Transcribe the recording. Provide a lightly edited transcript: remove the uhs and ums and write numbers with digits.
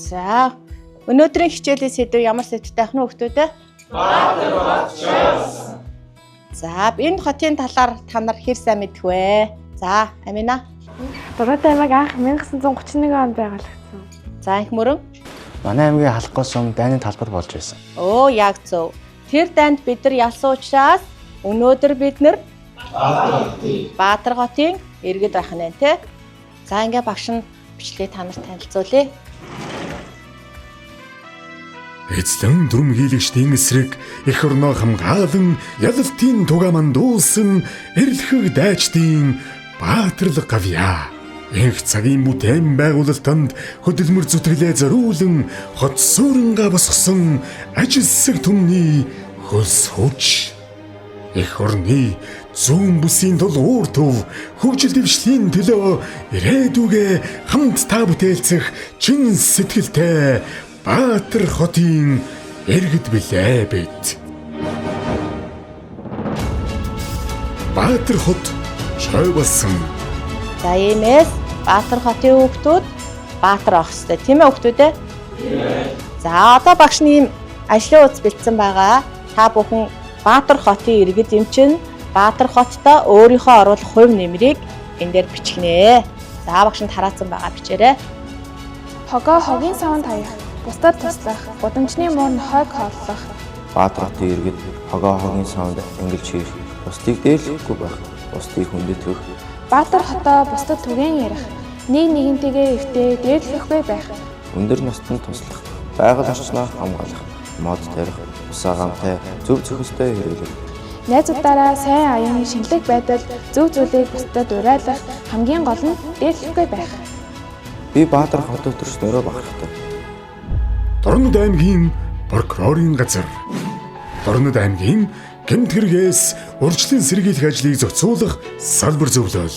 За, өнөөдрийн хичээлийн сэдэв ямар сэдвтэй ах нь хүүхдүүд ээ? Баатар хот. За, энэ хотын талаар та нар хэр сайн мэдэх вэ? За, Амина. Дураатай аймаг анх 1931 онд байгуулагдсан. За, их мөрөн. Манай аймгийн Халахгүй сум дайны талбар болж байсан. Өө, яг зөв. Тэр дайнд бид нар ялсан учраас өнөөдөр бид нар Баатар хотын иргэд байх нь тэ. За, ингээ багш нь бичлэгээ та нарт танилцуулъя. Эзлэн дүрмгийлэгчдийн эсрэг эх орноо хамгаалан ялалтын тугаа мандуулсан эрэлхэг дайчдын баатарлаг гавьяа. Энх цагийн бүтээн байгуулалтанд хөдөлмөр зүтгэлээ зориулан хот суурингаа босгосон ажилсаг түмний хөлс хүч. Эх орны зүүн бүсийн тул уур төв хөгжил дэвшлийн төлөө ирээдүгэ хамтдаа бүтээлцэх чин сэтгэлтэй Баатар хотын иргэд билээ бид. Баатар хот чой болсон. За, иймээс Баатар хотын хүүхдүүд Баатар авах хэрэгтэй, тийм ээ хүүхдүүд ээ? За, одоо багш нь ийм ажлын үз бэлдсэн байгаа. Та бүхэн Баатар хотын иргэд юм чинь Баатар хоттой өөрийнхөө оруулах хувь нэмрийг энэ дээр бичгэнэ. За, багш нь тараацсан байгаа бичээрэй. Хогоо хогийн савнд хаях, бусдад туслах, гудамжны муур нохойг хооллох. Баатар хотын иргэд хогоо хогийн савнд ангилж хийх, бусдыг дээрлэхгүй байх, бусдыг хүндэтгэх. Баатар хотоо бусдад түгээн ярих, нэг нэгнтэйгээ эвтэй дээрлэхгүй байх. Өндөр настанд туслах, байгаль орчноо хамгаалах, мод тарих, усаа гамтай, зөв зохистой хэрэглэх. Найзуудаараа сайн аян, шинэлэг байдал, зөв зүйлийг бусдад уриалах, хамгийн гол нь дээрлэхгүй байх. Би Баатар хотод төрснөөрөө бахархдаг. Дорнод аймгийн прокурорын газар. Дорнод аймгийн гэмт хэрэгээс урьдчилан сэргийлэх ажлыг зохицуулах салбар зөвлөл.